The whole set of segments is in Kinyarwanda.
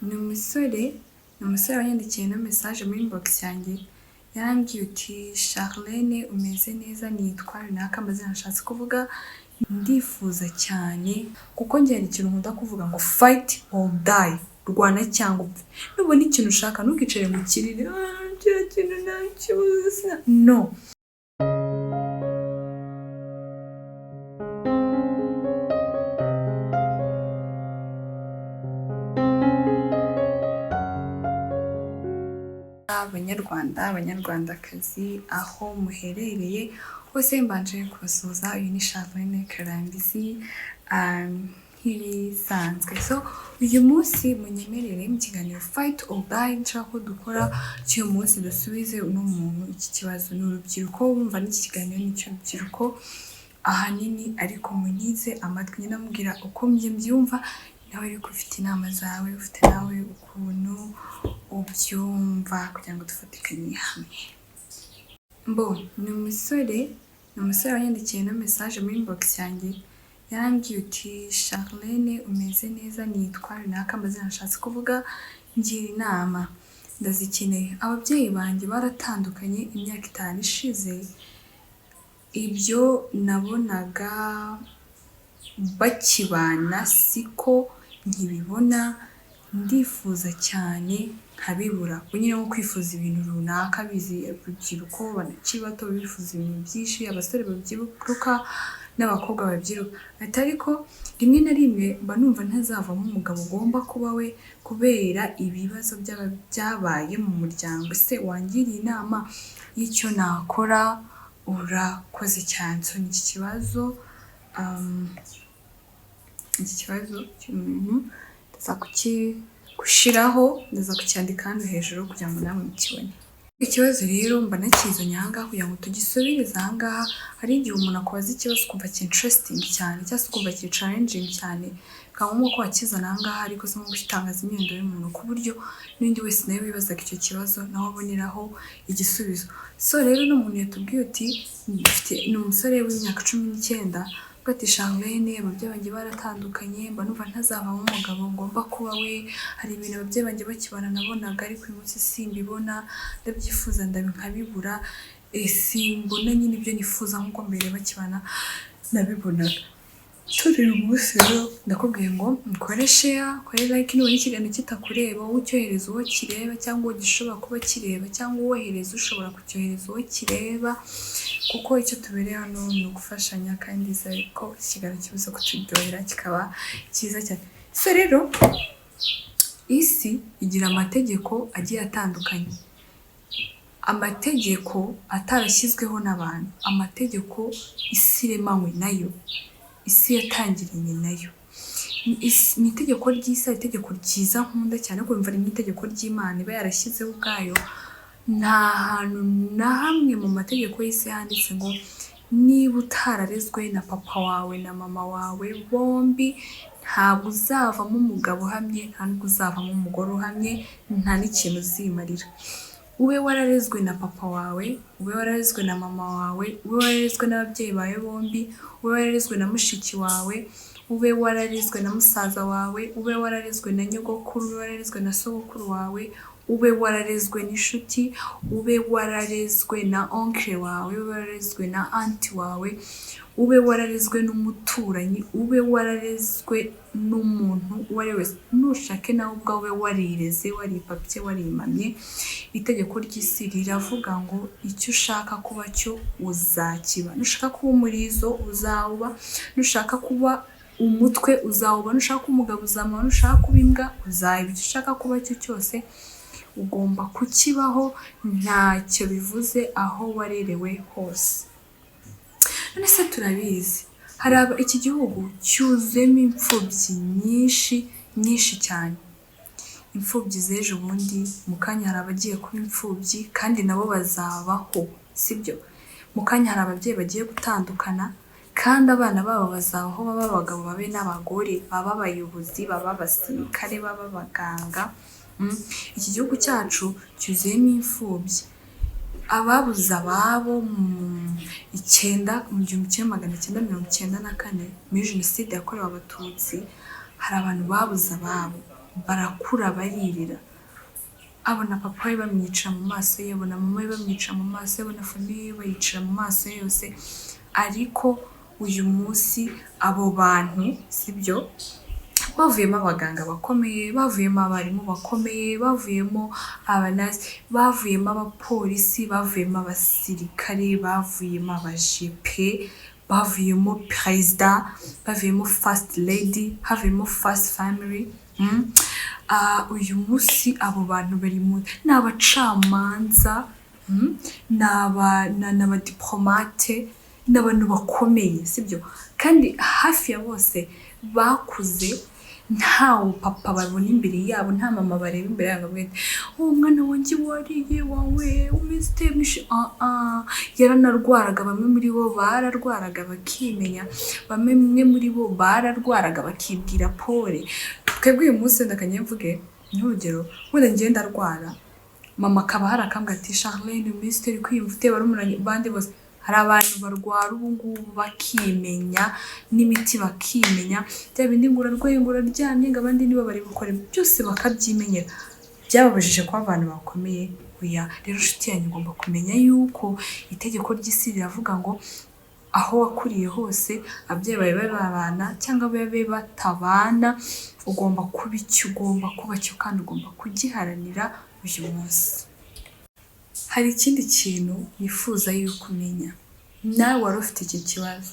Ni umusore wanyandikiye ino message muri inbox yanjye, yarambwiye uti: "Charlene, umeze neza? Nitwa runaka," amazina nashatse kuvuga. "Ndifuza cyane," kuko njye hari ikintu nkunda kuvuga ngo "fight or die", rwana cyangwa upfe. Nubona ikintu ushaka, ntukicare mu kirere, "Ah, kiriya kintu ntakibuze." No. Abanyarwanda, abanyarwandakazi, aho muherereye hose, mbanje kubasuhuza. Uyu ni Charlene Karambizi, nk'ibisanzwe. So uyu munsi munyemerere mu kiganiro Fight or Die nshaka ko dukora cy'uyu munsi, dusubize uno muntu iki kibazo. Ni urubyiruko, wumva n'iki kiganiro ni icy'urubyiruko ahanini, ariko munyize amatwi, njye ndamubwira uko njye mbyumva, nawe ariko ufite inama zawe, ufite nawe ukuntu ubyumva, kugira ngo dufatikanye hamwe. Mbo ni umusore wanyandikiye ino message muri inbox yanjye, yarambwiye uti: "Charlene, umeze neza? Nitwa runaka," amazina nashatse kuvuga. "Ngira inama, ndazikeneye. Ababyeyi banjye baratandukanye imyaka 5 ishize. Ibyo nabonaga bakibana siko nkibibona, ndifuza cyane nkabibura." Ubwo nyine nko kwifuza ibintu runaka, bizi urubyiruko banakiri bato bifuza ibintu byinshi, abasore babyiruka n'abakobwa babyiruka. Ati: "Ariko rimwe na rimwe mba numva ntazavamo umugabo ugomba kuba we kubera ibibazo byabaye mu muryango. Ese wangiriye inama y'icyo nakora? Urakoze cyane." So ni iki kibazo, iki kibazo cy'umuntu ndaza gushyiraho, ndaza kucyandika hano hejuru kugira ngo namwe mukibone. Ikibazo rero mba nakizanye aha ngaha kugira ngo tugisubirize aha ngaha. Hari igihe umuntu akubaza ikibazo ukumva kiri interesting cyane, cyangwa se ukumva kiri challenging cyane, bikaba ngombwa ko wakizana aha ngaha, ariko si nko gutangaza imyirondoro y'umuntu, ku buryo n'undi wese nawe wibazaga icyo kibazo nawe aboneraho igisubizo. So rero uno muntu yatubwiye uti ni umusore w'imyaka 19, avuga ati: "Charlene, ababyeyi banjye baratandukanye, mba numva ntazavamo umugabo ngomba kuba we. Hari ibintu ababyeyi banjye bakibana nabonaga, ariko uyu munsi simbibona. Ndabyifuza nkabibura, simbona nyine ibyo nifuza nk'uko mbere bakibana nabibonaga." Turi uyu munsi rero ndakubwiye ngo ukore share, ukore like. Nubona ikiganiro kitakureba, wowe ucyohereza uwo kireba, cyangwa uwo gishobora kuba kireba, cyangwa uwohereza ushobora kucyohereza uwo kireba, kuko icyo tubereye hano ni ugufashanya, kandi ndizere ko iki kiganiro kibuze kuturyohera kikaba cyiza cyane. So rero isi igira amategeko agiye atandukanye, amategeko atarashyizweho n'abantu, amategeko isi iremanywe nayo, isi yatangiranye nayo. Ni itegeko ry'isi, hari itegeko ryiza nkunda cyane, ariko wumva ari nk'itegeko ry'Imana iba yarashyizeho ubwayo. Nta hantu na hamwe mu mategeko y'isi handitse ngo niba utararezwe na papa wawe na mama wawe bombi, ntabwo uzavamo umugabo uhamye, nta nubwo uzavamo umugore uhamye, nta n'ikintu uzimarira. Ube wararezwe na papa wawe, ube wararezwe na mama wawe, ube wararezwe n'ababyeyi bawe bombi, ube wararezwe na mushiki wawe, ube wararezwe na musaza wawe, ube wararezwe na nyogokuru, ube wararezwe na sogokuru wawe, ube wararezwe n'inshuti, ube wararezwe na oncle wawe, ube wararezwe na aunty wawe, ube wararezwe n'umuturanyi, ube wararezwe n'umuntu uwo ari we wese, nushake nawe ubwawe warireze, waripapye, warimamye, itegeko ry'isi riravuga ngo icyo ushaka kuba cyo uzakiba. Nushaka kuba umurizo uzawuba, nushaka kuba umutwe uzawuba, nushaka kuba umugabo uzamuba, nushaka kuba imbwa uzaba. Icyo ushaka kuba cyo cyose ugomba kukibaho, ntacyo bivuze aho warerewe hose. None se turabizi, hari iki gihugu cyuzuyemo imfubyi nyinshi nyinshi cyane, imfubyi z'ejo bundi, mu kanya hari abagiye kuba imfubyi kandi nabo bazabaho, sibyo? Mu kanya hari ababyeyi bagiye gutandukana kandi abana babo bazabaho, babe abagabo, babe n'abagore, babe abayobozi, babe abasirikare, babe abaganga. Iki gihugu cyacu cyuzuyemo imfubyi, ababuze ababo mu icyenda, mu 1994, muri Jenoside yakorewe Abatutsi, hari abantu babuze ababo. Barakura, baririra, abona papa we bamwica mu maso ye, abona mama we bamwica mu maso ye, abona famille ye bayicira mu maso ye yose. Ariko uyu munsi abo bantu, sibyo, bavuyemo abaganga bakomeye, bavuyemo abarimu bakomeye, bavuyemo abanasi, bavuyemo abapolisi, bavuyemo abasirikare, bavuyemo abajepe, bavuyemo perezida, bavuyemo first lady, havuyemo first family. Uyu munsi abo bantu bari mu ni abacamanza, ni abadiplomate, ni abantu bakomeye, sibyo? Kandi hafi ya bose bakuze ntawe papa babona imbere yabo, nta mama bareba imbere yabo ngo ati: "Oh, mwana wanjye, wariye wawe, umeze ute ah ah." Yaranarwaraga, bamwe muri bo bararwaraga bakimenya, bamwe muri bo bararwaraga bakibwira pole. Twebwe uyu munsi, wenda kanye mvuge nk'urugero, wenda ngenda ndarwara, mama akaba hari akambwira ati: "Charlene, umeze ute? Uri kwiyumva ute?" Barumuna bandi bose. Hari abantu barwara ubu ngubu bakimenya n'imiti, bakimenya bya bindi ngo urarwaye, ngo uraryamye, ngo abandi nibo bari bukore byose, bakabyimenyera. Byababujije kuba abantu bakomeye? Oya. Rero inshuti yanyu, ugomba kumenya yuko itegeko ry'isi riravuga ngo aho wakuriye hose, ababyeyi bawe babe babana cyangwa babe batabana, ugomba kuba icyo ugomba kuba cyo kandi ugomba kugiharanira uyu munsi. Hari ikindi kintu nifuza yuko umenya, nawe wari ufite iki kibazo.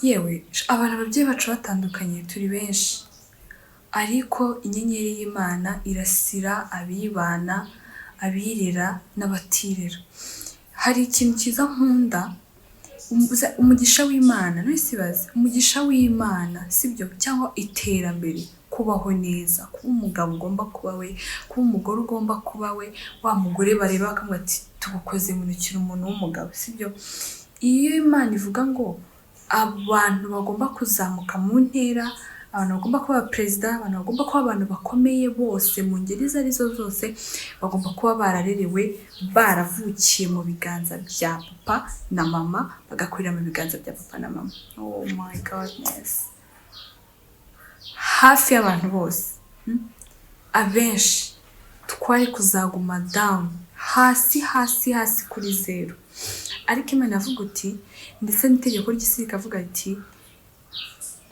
Yewe, abantu ababyeyi bacu batandukanye turi benshi, ariko inyenyeri y'Imana irasira abibana, abirera n'abatirera. Hari ikintu cyiza nkunda, umugisha w'Imana, none ibaze umugisha w'Imana, sibyo, cyangwa iterambere, kubaho neza, kuba umugabo ugomba kuba we, kuba umugore ugomba kuba we, wa mugore bareba bakavuga ati: "Tugukoze mu ntoki, umuntu w'umugabo," sibyo? Iyo Imana ivuga ngo abantu bagomba kuzamuka mu ntera, abantu bagomba kuba perezida, abantu bagomba kuba abantu bakomeye bose mu ngeri izo arizo zose, bagomba kuba bararerewe, baravukiye mu biganza bya papa na mama, bagakurira mu biganza bya papa na mama. Oh my goodness, hafi y'abantu bose, abenshi twari kuzaguma down, hasi hasi hasi kuri zeru. Ariko Imana avuga uti, ndetse n'itegeko ry'isi rikavuga riti: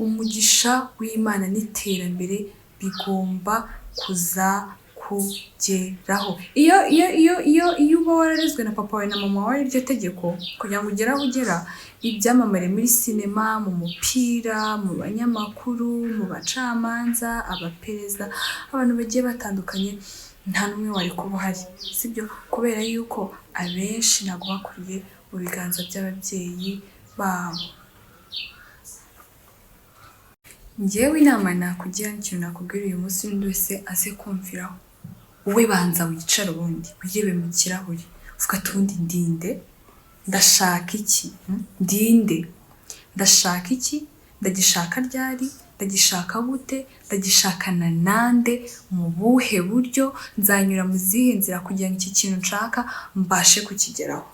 "Umugisha w'Imana n'iterambere bigomba kuzakugeraho." Iyo uba wararezwe na papa wawe na mama wawe, iryo tegeko, kugira ngo ugere aho ugera, ibyamamare muri sinema, mu mupira, mu banyamakuru, mu bacamanza, abaperezida, abantu bagiye batandukanye, nta n'umwe wari kuba uhari, sibyo? Kubera yuko abenshi ntabwo bakuriye mu biganza by'ababyeyi babo. Njyewe inama nakugira n'ikintu nakubwira uyu munsi, n'undi wese aze kumviraho, wowe banza wicare, ubundi wirebe mu kirahuri, uvuga ati: "Ubundi ndinde? Ndashaka iki? Ndinde? Ndashaka iki? Ndagishaka ryari? Ndagishaka gute? Ndagishakana nande? Mu buhe buryo? Nzanyura mu zihe nzira kugira ngo iki kintu nshaka mbashe kukigeraho?"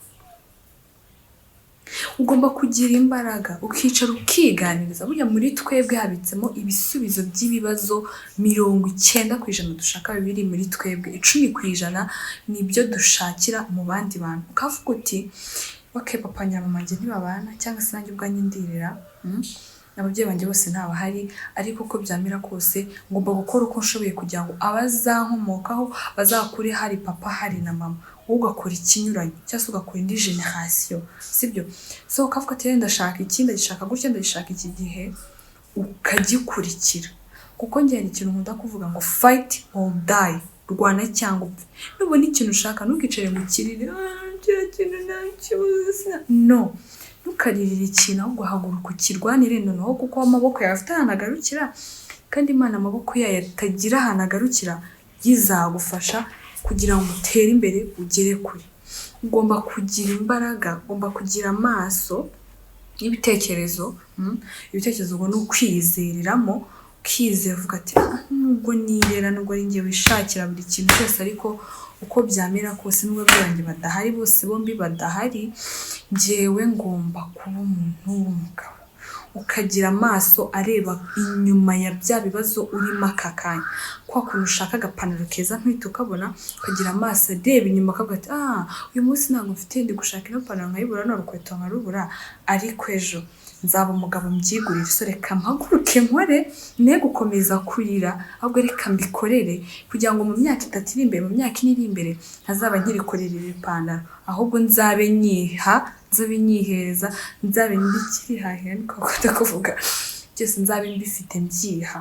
Ugomba kugira imbaraga, ukicara ukiganiriza. Burya muri twebwe habitsemo ibisubizo by'ibibazo 90% dushaka biri muri twebwe, 10% ni ibyo dushakira mu bandi bantu. Ukavuga uti: "Okay, papa na mama njye ntibabana, cyangwa se nanjye ubwanjye ndirera, ababyeyi banjye bose ntabahari, ariko uko byamera kose ngomba gukora uko nshoboye kugira ngo abazankomokaho bazakure hari papa, hari na mama." Wowe ugakora ikinyuranyo, cyangwa se ugakora indi generation, sibyo? So ukavuga ati: "Ndashaka iki, ndagishaka gutya, ndagishaka iki gihe," ukagikurikira. Kuko njye hari ikintu nkunda kuvuga ngo "fight or die", rwana cyangwa upfe. Nubona ikintu ushaka, ntukicare ngo ukirire: "Ah, kiriya kintu ntakibuze." No, ntukaririre ikintu, ahubwo haguruka ukirwanire noneho, kuko amaboko yawe afite ahantu agarukira, kandi Imana amaboko yayo atagira ahantu agarukira, yizagufasha kugira ngo utere imbere, ugere kure. Ugomba kugira imbaraga, ugomba kugira amaso n'ibitekerezo. Ibitekerezo ubwo ni ukwizeriramo, ukizera uvuga ati: "Ah, nubwo nirera, nubwo ari njye wishakira buri kintu cyose, ariko uko byamera kose, nubwo ababyeyi banjye badahari, bose bombi badahari, njyewe ngomba kuba umuntu w'umugabo." Ukagira amaso areba inyuma ya bya bibazo urimo aka kanya. Kwa kuntu ushaka agapantaro keza ntuhite ukabona, ukagira amaso areba inyuma, akavuga ati: "Ah, uyu munsi ntabwo mfite, ndi gushaka ino pantaro nkayibura, n'urukweto nkarubura, ariko ejo nzaba umugabo mbyigurire. So reka mpaguruke nkore, ne gukomeza kurira, ahubwo reka mbikorere kugira ngo mu myaka 3 iri imbere, mu myaka 4 iri imbere, ntazaba nkiri kuririra ipantaro, ahubwo nzabe nyiha, nzabe nyihereza, nzabe ndikirihahira," niko bakunda kuvuga, byose nzabe mbifite mbyiha.